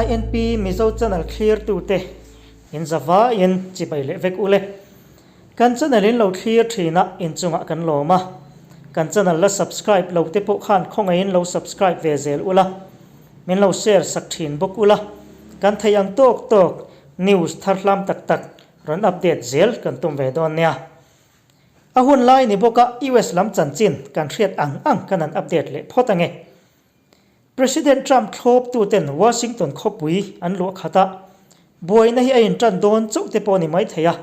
INP Mizo channel thlirtute in zavaiin chibai leh vek ule. Kan channel in lo thlir thin a, inchungah kan lawm a. Kan channel la subscribe lo te pawh khan khawngaihin lo subscribe ve zel ula. Min lo share sak thin bawk ula. Kan thei ang tawk tawk news thar hlam tak tak rawn update zel kan tum ve dawn nia. A hun lai ni bawk a US lam chanchin kan hriat ang ang kan han update leh phawt ange. President Trump thlawptuten Washington khawpui an luah khat a, buaina hi a intan dawn chauh te pawh a ni maithei a.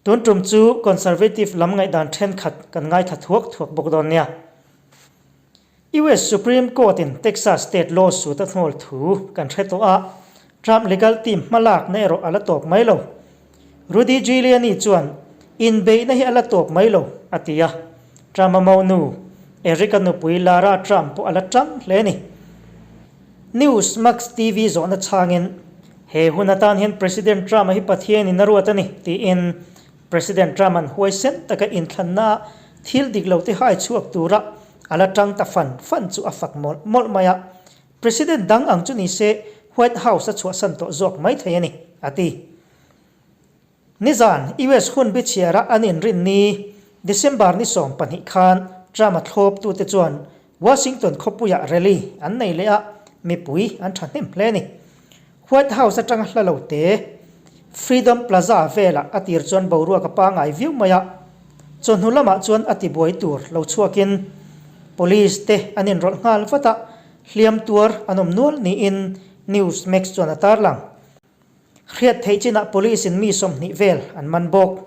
Tun tum chu Conservative lam ngaihdan thenkhat kan ngaithla thuak thuak bawk dawn nia. US Supreme Court-in Texas state lawsuit a hnawl thu kan hre tawh a, Trump legal team hmalakna erawh a la tawp mai lo. Rudy Giuliani chuan inbeihna hi a la tawp mai lo, a ti a. Trump-a monu, Eric-a nupui Lara Trump pawh a la tang hle a ni. Newsmax TV zawhna chhangin, He hun atan hian President Trump-a hi Pathianin a ruat a ni, tiin President Trump-a'n huaisen taka inthlanna thil dik lo te hai chhuak tura a la tang ta fan fan chu a fak mawlh mawlh mai a. President dang ang chu ni se White House a chhuahsan tawh zawk mai thei a ni, a ti. Nizan US hun bichhiara an inrin ni December ni 12 khan Trump-a thlawptute chuan Washington khawpuiah rally an nei leh a, mipui an thahnem hle a ni. White House atanga hla lo te, Freedom Plaza velah a tir chuan boruak a pangai viau mai a, chawhnu lamah chuan a tibuai tur lo chhuakin Police te an inrawlh nghal vat a, hliam tuar an awm nual niin Newsmax chuan a tarlang. Hriat theih chinah Police in mi 20 vel an man bawk.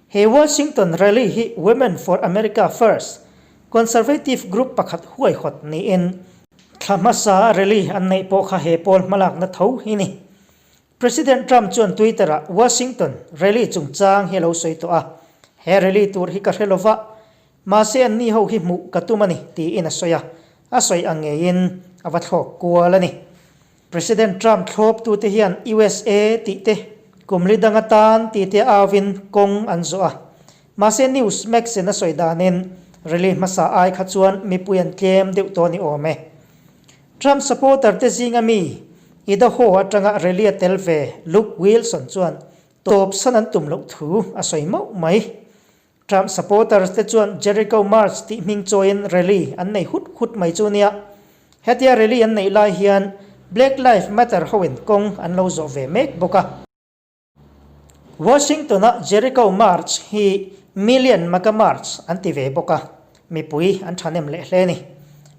He Washington rally hi Women for America First conservative group pakhat huaihawt niin thla hmasa rally an neih pawh kha he pawl hmalakna tho hi ni. President Trump chuan Twitter-ah Washington rally chungchang hi a lo sawi tawh a, He rally tur hi ka hre lova, mahse anni ho hi hmuh ka tum a ni, tiin a sawi a, a sawi ang ngeiin a va thlawk kual a ni. President Trump thlawptute hian USA tih te, kum li dang atan tih te auin kawng an zawh a. Mahse Newsmax-in a sawi danin rally hmasa ai kha chuan mipui an tlem deuh tawh a ni awm e. Trump supporter te zinga mi Idaho atanga rally a tel ve Luke Wilson chuan tawp san an tum loh thu a sawi mauh mai. Trump supporters te chuan Jericho March tih hming chawiin rally an nei hut hut mai chu nia. Hetia rally an neih lai hian Black Live Matter hoin kawng an lo zawh ve mek bawk a. Washington-a Jericho March hi Million MAGA March an ti ve bawk a, mipui an thahnem leh hle a ni.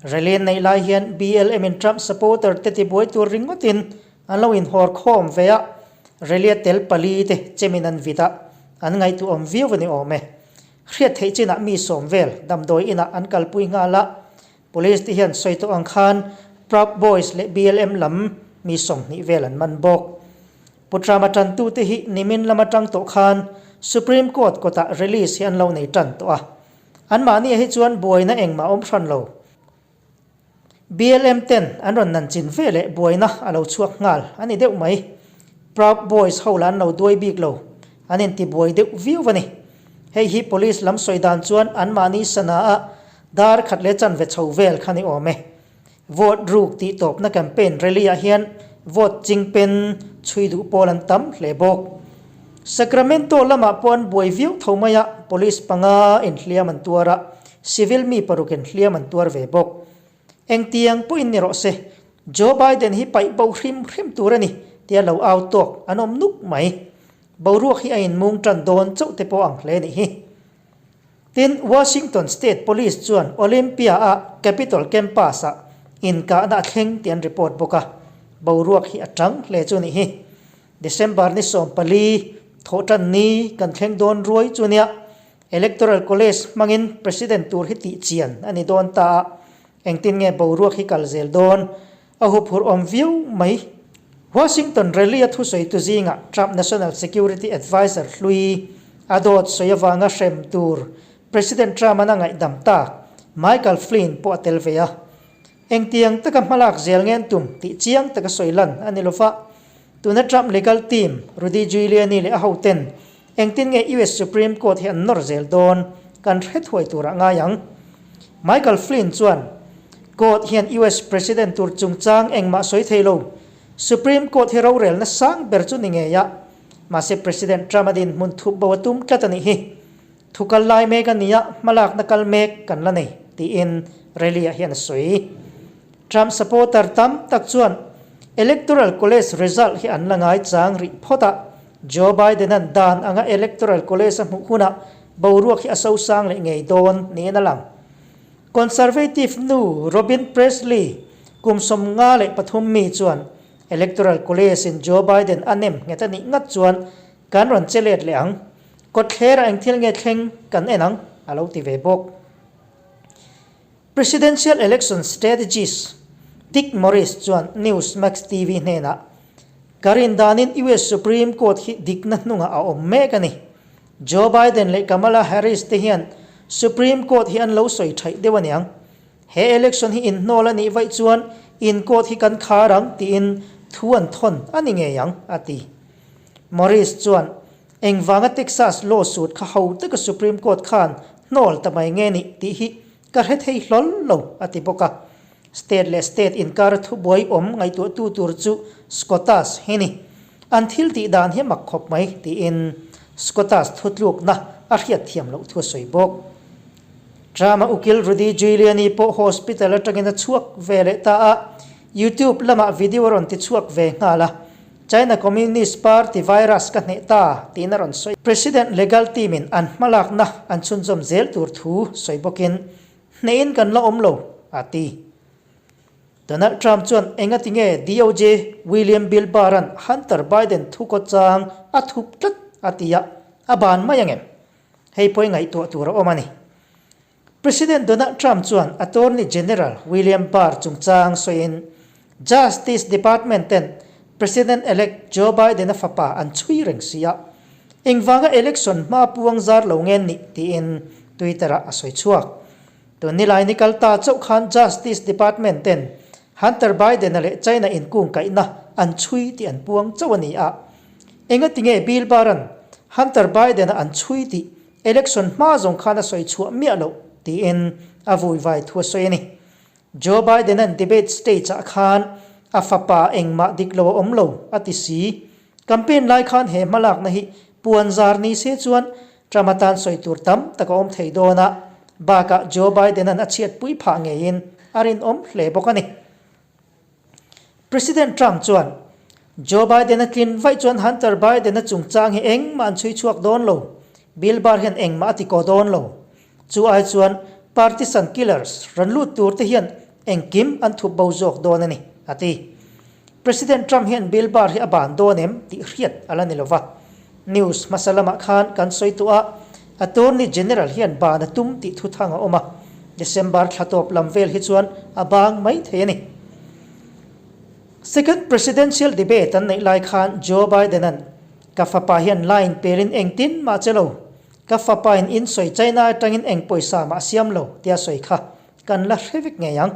Rally an neih lai hian BLM-in Trump supporter te tibuai tur ringawtin An lo inhawr khawm ve a, Relia tel pali te chemin an vit a, an ngaihtuahawm viau a ni awm e. Hriat theih chinah mi 10 vel damdawi inah an kalpui nghal a, Police te hian sawi tawh ang khan Proud Boys leh BLM lam mi 20 vel an man bawk. Putrama tantute hi nimin lam atang tawh khan Supreme Court kawtah release hi an lo nei tan tawh a, anmahni ah hi chuan buaina engmah a awm hran lo. BLM ten an rawn nan chin ve leh buaina a lo chhuak nghal a ni deuh mai. Proud Boys ho lah an lo duai bik lo, an intibuai deuh viau a ni. Hei hi police lam sawi dan chuan anmahni sana a dar khat leh chanve chho vel kha ni awm e. Vote ruk tih tawpna campaign rally ah hian vote chingpen chhui duh pawl an tam hle bawk. Sacramento lamah pawh an buai viau tho mai a, police panga inhliam an tuar a, Civil mi parukin hliam an tuar ve bawk. Engtiang pawhin ni rawh se, Joe Biden hi paih bo hrim hrim tur a ni tia lo au tawk an awm nuk mai. Boruak hi a inmung tan dawn chauh te pawh ang hle nih hi. Tin, Washington State Police chuan Olympia-a Capitol Campus-ah inkahna a thleng tih an report bawk a, boruak hi a tang hle chu nih hi. December ni 14, thawhtan ni kan thleng dawn ruai chu nia. Electoral College hmangin President tur hi tih chian a ni dawn ta a, engtin nge boruak hi kal zel dawn? A huphurh awm viau mai. Washington rally-a thusawitu zingah Trump National Security Adviser hlui a dawt sawi avanga hrem tur President Trump-a'n a ngaihdam tak Michael Flynn pawh a tel ve a. Engtiang taka hmalak zel ngen tum tih chiang taka sawi lan a ni lova, tuna Trump legal team Rudy Giuliani leh a hoten Engtin nge US Supreme Court hi an nawr zel dawn kan hre thuai turah ngai ang. Michael Flynn chuan, Court hian US President tur chungchang engmah sawi thei lo. Supreme Court hi rorelna sang ber chu ni ngei a, mahse President Trump a dinhmun thup bo a tum tlat a nih hi. Thu kal lai mek a ni a, hmalakna kal mek kan la nei, tiin rally-ah hian a sawi. Trump supporter tam tak chuan Electoral College result hi an la ngai chang rih phawt a, Joe Biden-a'n dan anga Electoral College a hmuh hunah boruak hi a sosang leh ngei dawn niin a lang. Conservative nu Robin Pressley, kum 53 mi chuan Electoral College-in Joe Biden a nem nghet a nih ngat chuan kan rawn che let leh ang. Kawtthlerah eng thil nge thleng kan en ang, a lo ti ve bawk. Presidential election strategist Dick Morris chuan Newsmax TV hnenah, Ka rin danin US Supreme Court hi dikna hnungah a awm mek a ni. Joe Biden leh Kamala Harris te hian Supreme Court hi an lo sawi thaih deuh aniang. He election hi inhnawl a nih vaih chuan in court hi kan khar ang tiin thu an thawn a ni ngei ang, a ti. Morris chuan, Engvanga Texas lawsuit kha ho taka Supreme Court khan hnawl ta mai nge nih tih hi ka hre thei hlawl lo, a ti bawk a. State leh state inkara thubuai awm ngaihtuahtu tur chu Scotus hi ni. An thil tih dan hi mak khawp mai, tiin Scotus thutlukna a hriatthiam loh thu a sawi bawk. Trump-a ukil Rudy Giuliani pawh hospital atangin a chhuak ve leh ta a, YouTube lamah video a rawn ti chhuak ve nghal a. China Communist Party virus ka hneh ta, tiin a rawn sawi. President legal team in an hmalakna an chhunzawm zel tur thu sawi bawkin, Hnehin kan la awm lo, a ti. Donald Trump chuan engati nge DOJ William Bill Barr-a'n Hunter Biden thu kaw chang a thup tlat a ti a, a ban mai angem? Hei pawh i ngaihtuah tur a awm a ni. President Donald Trump chuan Attorney General William Barr chungchang sawiin Justice Department ten President-elect Joe Biden-a fapa an chhui reng si a, engvanga election hma puang zar lo nge nih tiin Twitter-ah a sawi chhuak. Tun nilai ni kal ta chauh khan Justice Department ten Hunter Biden-a leh China inkungkaihna an chhui tih an puang chauh a ni a. Engatinge Bill Barr-a'n Hunter Biden-a an chhui tih Election hma zawng khan a sawi chhuah miah loh, tiin a vui vai thu a sawi a ni. Joe Biden-a'n debate stage-ah khan a fapa engmah dik lo a awm lo, a ti si. Campaign lai khan he hmalakna hi puan zar ni se chuan Trump atan sawi tur tam tak a awm thei dawn a, bakah Joe Biden-a'n a chhiatpui phah ngeiin a rinawm hle bawk a ni. President Trump chuan, Joe Biden-a tlin vaih chuan Hunter Biden-a chungchang hi engmah an chhui chhuak dawn lo. Bill Barr hian engmah a ti kaw dawn lo. Chu ai chuan partisan killers rawn lut tur te hian engkim an thup bo zawk dawn a ni, a ti. President Trump hian Bill Barr hi a ban dawn em tih hriat a la ni lova. News hmasa lamah khan kan sawi tawh a, Attorney General hian ban a tum tih thuthang a awm a, December thla tawp lam vel hi chuan a bang mai thei a ni. Second Presidential Debate an neih lai khan Joe Biden-a'n, Ka fapa hian line pelin engtin mah che lo, ka fapa in in sawi China atangin eng pawisa mah siam lo tia sawi kha kan la hre vek ngei ang.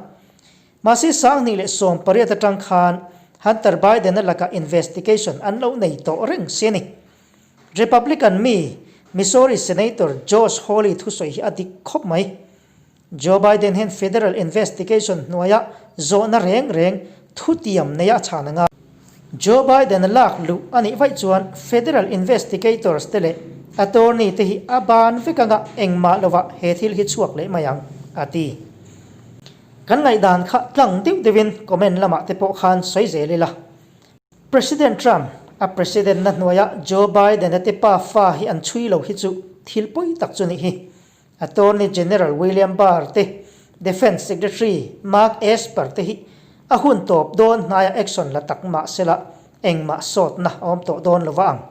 Mahse 2018 atang khan Hunter Biden-a lakah investigation an lo nei tawh reng si a ni. Republican mi Missouri Senator Josh Hawley thusawi hi a dik khawp mai. Joe Biden hian federal investigation hnuaia zawhna reng reng thutiam neia a chhan anga. Joe Biden-a lak luh a nih vaih chuan federal investigators te leh attorney te hi a ban vek anga engmah lovah he thil hi chhuak leh mai ang, a ti. Kan ngaihdan kha tlang deuh deuhin comment lamah te pawh khan sawi zel ila. President Trump a president na hnuaia Joe Biden a te pa fa hi an chhui lo hi chu thil pawi tak chu nih hi. Attorney General William Barr te, Defence Secretary Mark Esper te hi a hun tawp dawn hnaia action la tak mah sela engmah sawtna a awm tawh dawn lova ang.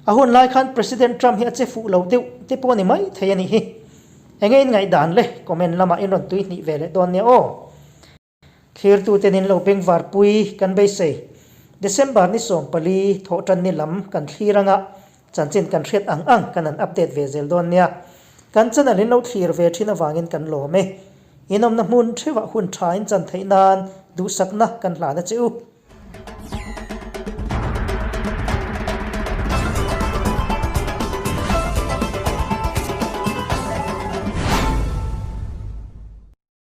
A hun lai khan President Trump hi a che fuh lo deuh te pawh a ni mai thei a nih hi. Enge in ngaihdan le comment lamah in rawn tui hnih ve leh dawn nia aw. Thlirtuten in lo bengvar pui kan beisei. December ni 14 thawhtan ni lam kan thlir anga chanchin kan hriat ang ang kan han update ve zel dawn nia. Kan channel in lo thlir ve thin avangin kan lawm e. In awmna hmun theuhah hun tha in chan theih nan duhsakna kan hlan a che u.